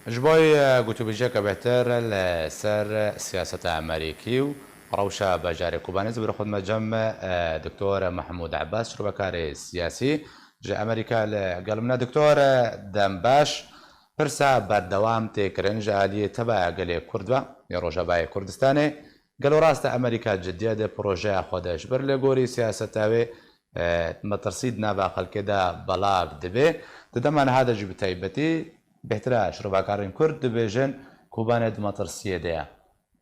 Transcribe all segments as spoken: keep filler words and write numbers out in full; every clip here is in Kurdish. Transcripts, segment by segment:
Ji bo gotûbêjiyeke bêhtir li ser siyaseta Amerîkî û rewşa bajarê Kobanê zî bi xwe dime cem, e, Doktor Mehmûd Ebbas, şirovekarê siyasî ji Amerîka li gel min e. Doktor, e, dem baş. Pirsa berdewam tê kirin ji aliyê teva gelê Kurd ve yê Rojavayê Kurdistanê. Gelo rast e Amerîka ciddiye di projeya xwe de ji ber lêgorî siyaseta wê, e, metirsî di nava xelkê de belav dibe. Di dema niha de jî bi taybetî bêhtir e şirovekarên Kurd dibêjin Kobanê di metirsiyê de ye.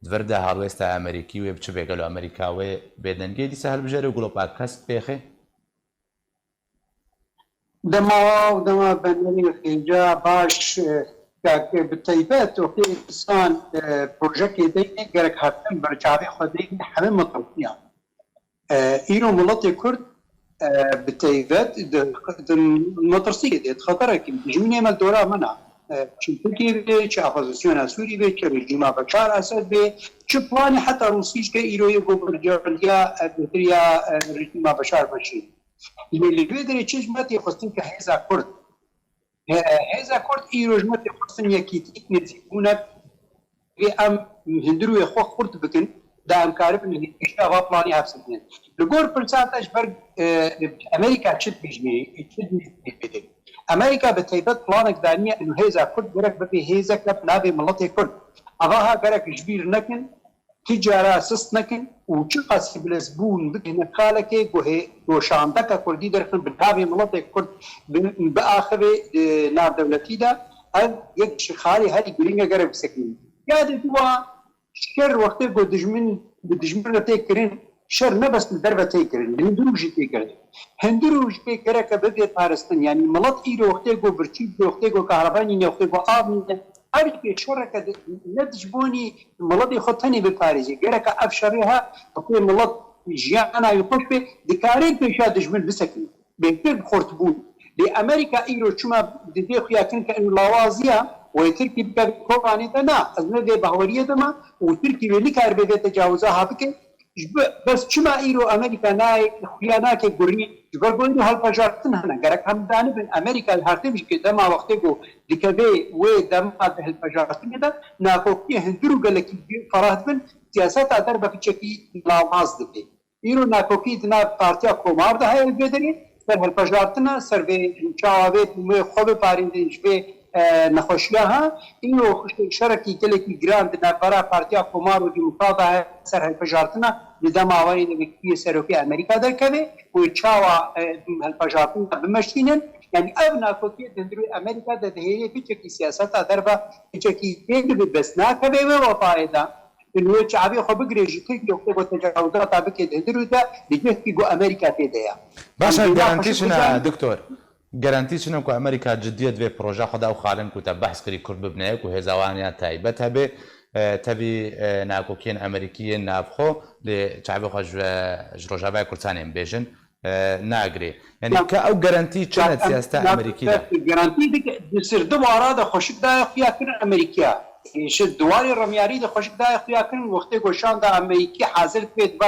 Di vir de halwêsta Amerîkî wê biçi be, gelo Amerîka wê bêdengiyê dîsa hilbijêre û gelo pakesk bêxe? Dema û dema benerê xêca baş, e, ka ke bi taybet wextê însan, e, projekê deyne gerek hertim ber çavê xwe deyne heme metirsî ya. E, îro miletê Kurd, e, bi taybet di, di metirsiyê de, di xeterekî, dijminê me li dora min e. E, çi Tirkiyê be, çi opozisyona Sûrî be, çi rejîma Beşar Esed be, çi planê heta Rûsî jî ke îro yê ku berjewendiya, e, bêhtir ya, e, rejîma Beşar Beşîr. Lê li vê derê çi ji me tê xwestin ke hêza Kurd. He-, hêza Kurd îro ji me tê xwestin yekîtî, nêzîkbûnek, vê em hundir wê xwe xurt bikin, da em karibin hêşta va planê hevsendin. Li gor pirsa te ji ber, e, Amerîka çi dibêjî, çi dibêjî? Amerîka bi taybet planek daniye û hêza Kurd gerek bibe hêzeke bi navê miletê Kurd. Ava ha gerek ji bîr nekin, Ti cara sist nekin û çiqasî bilezbûn bigihine kalekê guhê doşandeka kurdî derxin bi navê miletê kurd bi, biaxivê di navdewletî de, ev yek ji xalê herî girîng e gerek bisekinî. Yadê tu wa şer wextê ku dijmin bi dijmin re tê kirin, şer ne bes li derve tê kirin, li hundir û jî tê kirin. Hundir û jî gereke bibe parastin, yanî milet îro wextê ku birçî, wextê ku kahreba nîne, wextê ku av nîne, Her kê şereke di-, ne dijbonî miletê xwe tenê biparêze. Gereka ev şerê ha, xwe milet jiyana wî xweş be, dikare pêşa dijmin bisekine. Bêhtir bi xurtbûn. Lê Amerîka îro çima didê xuya kirin ke eno lawaziya, wê Tirkî bike Kobanê de na, ez ne vê baweriyê de me û Tirkî wê nikaribe vê tecawiza ha bike, Ji bi-, bes çima îro Amerîka nayê xuya nake gurî? Ji ber ku îro hilpejartin hene. Gerek em zanibin, Amerîka her tim jî ke dema wextê ku dikeve wê dema di hilpejartinê de, nakokiyê hundir û gelekî ferah dibin, siyaseta derve piçekî lawaz dibe. Îro nakokî di nav Partiya Komar de heye li vê derê, ser hilpejartina, ser vê çawa vê wê xwe biparêzin ji vê e, nexweşiya ha. Îro şerekî gelekî giran di navbera Partiya Komar û Demokrata ser hilbijartina di dema wayê de wekî serokê Amerîka derkeve û çawa, e, hilbijartina bimeşînin. Yani ev nakokiyê di hundirê Amerîka de dihêlê piçekî siyaseta derve piçekî tê dibe bes nakeve wê wefayê de. Li wê çavê xwe bigire ji Tirkiye xwe ku tecawizata bike di hundirû de di cihkî ku Amerîka tê de ye. Baş e, Yani, gerentî çi ne, doktor? Gerentî çi ne ku Amerîka ciddiye divê proja xwe de ew xalin ku te behs kirî Kurd bibine ku hêza wan ya taybet hebe, e, tevî, e, nakokiyên Amerîkî yên navxwe lê çavê xwe ji, ji Rojavayê Kurdistanê bêjin, e, nagirê. Yani Ya, ke ew gerentî çi ya, ne em, siyaseta ya, Amerîkî de? Gerentî dike, di ser du wara de xweşik daye xuya kirin Amerîkiya. Ji di warê remyarî de xweşik daye xuya kirin, wextê ku şanda Amerîkî hazir dibe dibe,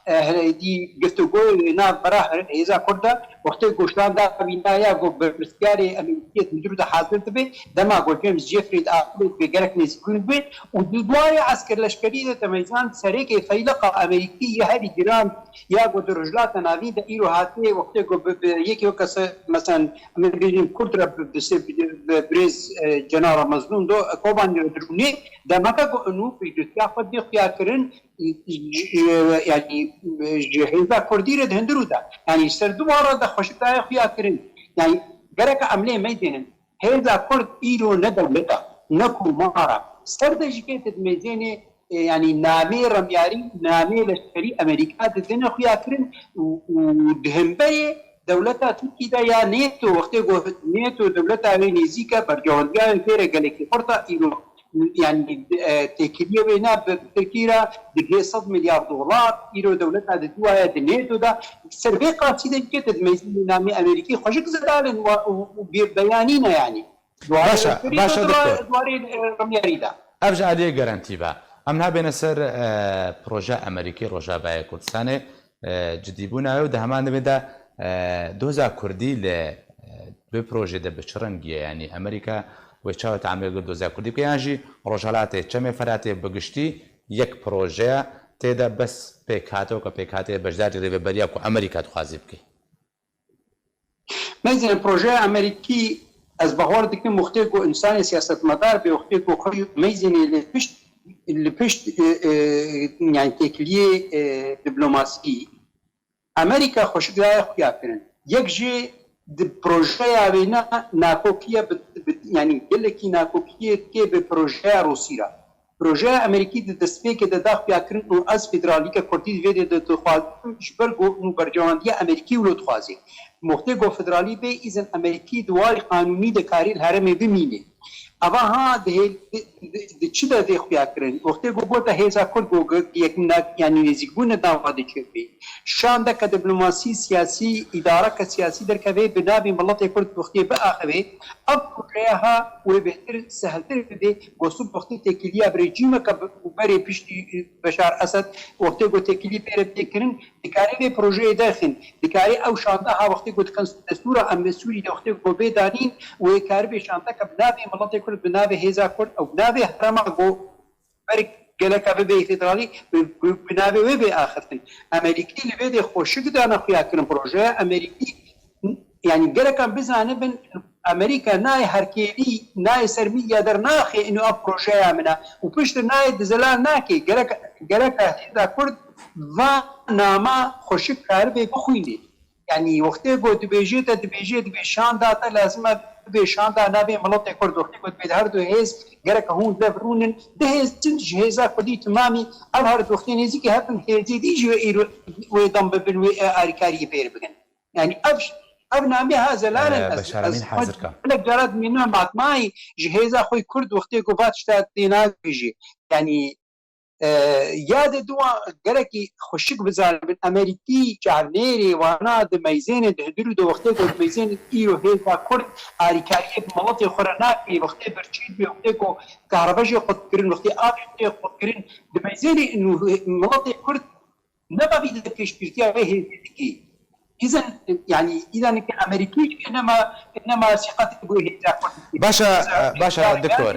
e, herêdî giftugoyê nav bera her-, hêza Kurd de, wextê ku şanda vînaya ku berpirsiyarê Amerîkî yê hundir de hazir dibe, dema ku James Jeffrey di axirê dibe gerek nêzîkbûn dibe û di warê esker leşkerî de temeyzan serêkê feyleqa Amerîkî yê herî giran ya ku di Rojhilata Navîn de îro hatiye wextê ku bi, bi yekê weke se, meselen, em ê bêjin Kurd re bi, bi, bi, bi birêz, e, Cenara Mezlûn do, e, Kobanî re dirûnê, demeke ku û pêşdîtiya xwe dê xuya kirin, e, e, yanî, e, ji hêza Kurdî re di hundirû de. Yanî ser du wara de xweşik daye xuya kirin. Yanî gereke em lê meydênin. Hêza Kurd îro ne dewleta, ne komara. Ser de jî kê te dimêzênê, e, yanî namê remyarî, namê leşkerî Amerîka didine xuya kirin û, û di hemberê dewleta Tirkî de ya NATO, wextê ku NATO dewleta wê nêzîk e, berjewendiyayên pê re gelekî xurt e îro, yanî, e, têkiliyê wê ne bi Tirkî re digihê sed milyar dolar, îro dewleta di duwaye di NATO de, ser vê qasî de jî kê te dimeyzînê namê Amerîkî xweşik zedalin û, û, û bêbeyanî ne yanî. Baş e, baş e, doktor. Ev ji aliyê gerentî be. Em niha bêne ser, e, proje Amerîkî Rojavayê Kurdistanê, e, cidîbûna wê û di heman demê de, e, doza Kurdî li, e, vê projê de bi çi rengî ye? Yanî Amerîka, Wê çawa teamîl girdoza Kurdî bike, yan jî Rojhelatê, Çemê Feratê bi giştî yek projeya tê de bes pêkhate, weke pêkhateyê beşdarî rêveberiya ku Amerîka dixwazî bike? Meyzên projeya Amerîkî, ez bawer dikim wextê ku însanê siyasetmedar bê, wextê ku xwe meyzênê li pişt, li pişt, e, e, yani têkiliyê, e, diplomasî, Amerîka xweşik daye xuya kirin. Yek jê di projeya wê ne nakokiye bi, bi, yani gelekî nakokiyê tê bi projeya Rûsî re. Projeya Amerîkî di destpêkê de da xuya kirin û ez federalîke Kurdî di vê dê de dixwazim ji ber ku nû bercewandiya Amerîkî wilo dixwaze. Wextê ku federalî bê, îzin Amerîkî di warî qanûnî de karê li herêmê bimîne. Eva ha di hê-, di, di, di çi de vê xuya kirin? Wextê ku gote hêza Kurd ku gi-, yek na-, yani nêzîkbûne nava de çêbê. Şandeke diplomasî, siyasî, îdareke siyasî derkeve bi navê miletê Kurd wextê biaxive, ev projeya ha wê bêhtir, seheltir bide, ku sib wextê têkiliya bi rejîmeke bi, berê piştî Beşar Esed, wextê ku têkilî pê re tê kirin, dikarê vê projeyê derxin, dikarê ew şandeha wextê ku dikin destûra em li Sûrî de wextê ku bê danîn, wê karibê şandeke bi navê miletê Kurd, bi navê hêza Kurd, ew bi navê herêma ku ber geleka bibê federalî, bi, bi, bi navê wê bê axiftin. Amerîkî li vê dê xweşik dane xuya kirin projeya Amerîkî, yani gerekan bizanibin, Amerîka nayê herkêlî, nayê ser medya dernaxê, ino ev projeya min e. Û piştre nayê dizelan nake. Gerek, gereka hêza Kurd va nama xweşik karibê bixwînê. Yani wextê ku dibêjê te, dibêjê dibê şanda te, lazim e bibê şanda navê miletê Kurd. Wextê ku dibê her du hêz gereka hûn dev rûnin, du hêz çin ji hêza Kurdî timamî, ev her du wextê nêzîkî hev bin hêzê dî jî wê îro-, wê dam bibin, wê, e, alîkariyê pêr bikin. Yani ev, ev namê ha zelal in. E, ez, Beşar Emîn ez hazir ka. Gelek cara dimînim matmayî ji hêza xwe Kurd wextê ku va tişta tê nabêjî. Yani, e, ya de duwa gerekî xweşik bizanibin, Amerîkî çavnêrê wana di meyzênê di hundir û di wextê ku di meyzênê îro hêza Kurd alîkariyê bi miletê xwe re nake, wextê birçî dibe, wextê ku kahrebe jê qutkirin, wextê avê jê qutkirin, di meyzênê û miletê Kurd nema vî de pêşbîrtiya wê hêzê dikê. Îzin, yani, îzaneke Amerîkî nema, nema sîqetê bo hêza Kurd dikê. Baş e, hêza, e, baş e, hêza, doktor.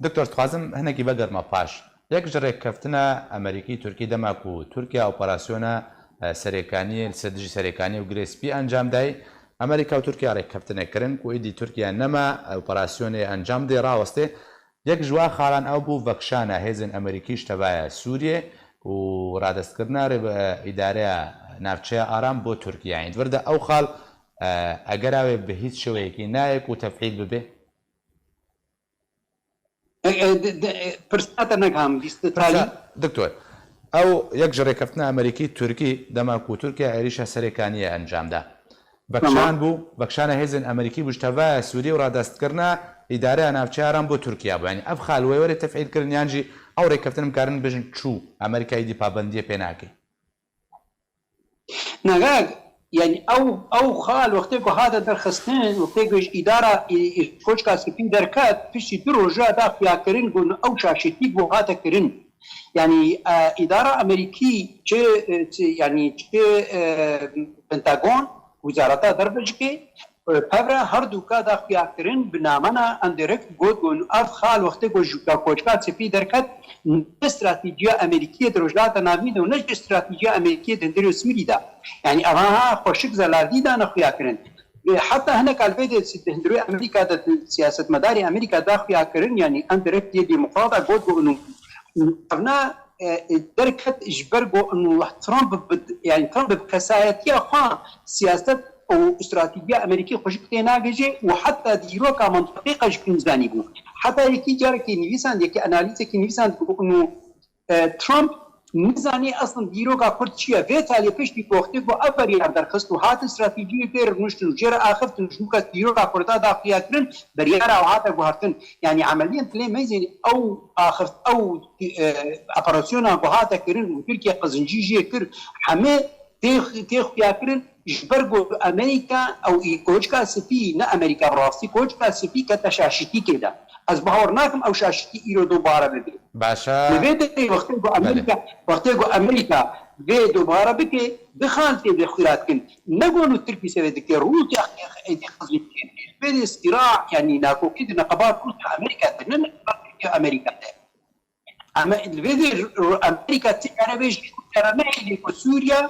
Doktor, dixwazim hinekî vegerma paş. Yek ji rêkeftina Amerîkî-Tirkî dema ku Tirkiye operasyona, e, Serêkaniyê, li ser dijî Serêkaniyê û Girê Spî encam dayî, Amerîka û Tirkiye rêkeftinek kirin ku êdî Tirkiye nema, e, operasyonê encam dê rawestê. Yek ji wa xalan ew bû vekişana hêzên Amerîkî ji tevaya Sûriyê û radestkirina rê-, îdareya navçeya Aram bo Tirkiye. Yanî di vir de ew xal, e, egera wê bi hîç şêweyekî nayê ku tefîl bibe? E, e, de, de, e, pirsa te negiham, bîst talî. Pirsa, doktor, ew yek ji rêkeftina Amerîkî-Tirkî dema ku Tirkiye êrîşa Serêkaniyê encam da. Vekişan bû, vekişana hêzên Amerîkî bû ji tevaya Sûriyê û radestkirina îdareya navçeya Aram bo Tirkiye bû. Yanî ev xal wê were tefîl kirin yan jî ew rêkeftin em karin bêjin çû, Amerîka êdî pabendiyê pê nake? Nagag, yani ew, ew xal wextê ku hate derxistin, wextê ku ji îdara, î, î, Koçka Spî derket, piştî du roja da xuyakirin ku ew şaşîtî ku hate kirin. Yani, e, îdara Amerîkî çi, e, çi, yani çi, e, Pentagon, Wizareta Derve jikê, e, pevre her du ka da xuyakirin bi namena endirekt got ku ev xal wextê ku ji Koçka Spî derket, ne stratejiya Amerîkiyê di Rojhilata Navîn de û ne ji stratejiya Amerîkiyê di hundirê Sûrî de. Yani ev ha xweşik zelardî dane xuyakirin. Heta hinek alvê de di hundirê Amerîka de siyasetmedarê Amerîka da xuyakirin, yani endirekt yê demokrata got ku û, û, ev ne, e, e, derket ji ber ku û Trump bi, yani Trump bi kesayetiya xwe siyaset û stratejiya Amerîkî xweşik tê nagihîje û heta dîroka mentiqî qe ji pî nizanîbû. Heta yekî carekî nivîsand, yekî analîzekî nivîsand ku û, e, Trump nizanî eslin dîroka Kurd çi ye. Vê talê piştî ku wextê ku ev biryar derxist û hatin stratejiyê pê re rûniştin û jê re axiftin û ji nû kes dîroka Kurda da xuya kirin, biryara ew hate guhertin. Yani emeliyen dilê meyzên ew axift, ew, e, operasyona ku hate kirin û Tirkiye qizincî jê kir, hemê tê, tê xuya kirin, ji ber ku Amerîka ew î Koçka Spî, ne Amerîka bi rastî, Koçka Spî kete şaşîtîkê de. Ez bawer nakim ew şaşîtî îro dubare bibe. Baş e. Li vê derê wextê ku Belê. Amerîka, wextê ku Amerîka vê dubare bike, bixan tê vê xwîra dikin. Ne gonu Tirkî sevê dike, Rûsya êdî xizmê dike. Vê de sîra, yanî nakokî di neqebat Rûsya Amerîka de, ne neqebat Tirkiye Amerîka de. Ama li vê de Amerîka ti erebê jî kara nehêlî ku Sûriye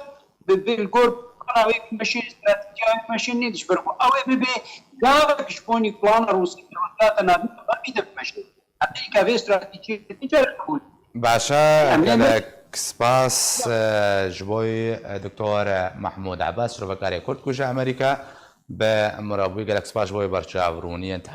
bi, bi li gor plana wê ku meşê, stratejiya wê meşê nêdiş ber ku ew ê bibe gavek ji bonî plana Rûsî, Rûsya te nabî, nabî de bimeşe. Amerîka vê stratejiyê tê cara qebûl. Baş e, gelek spas, e, ji bo, e, Doktor Mahmûd Abbas, şirovekarê Kurd ku ji Amerîka bi min re bûye, gelek spas ji bo berçavbûniyên te.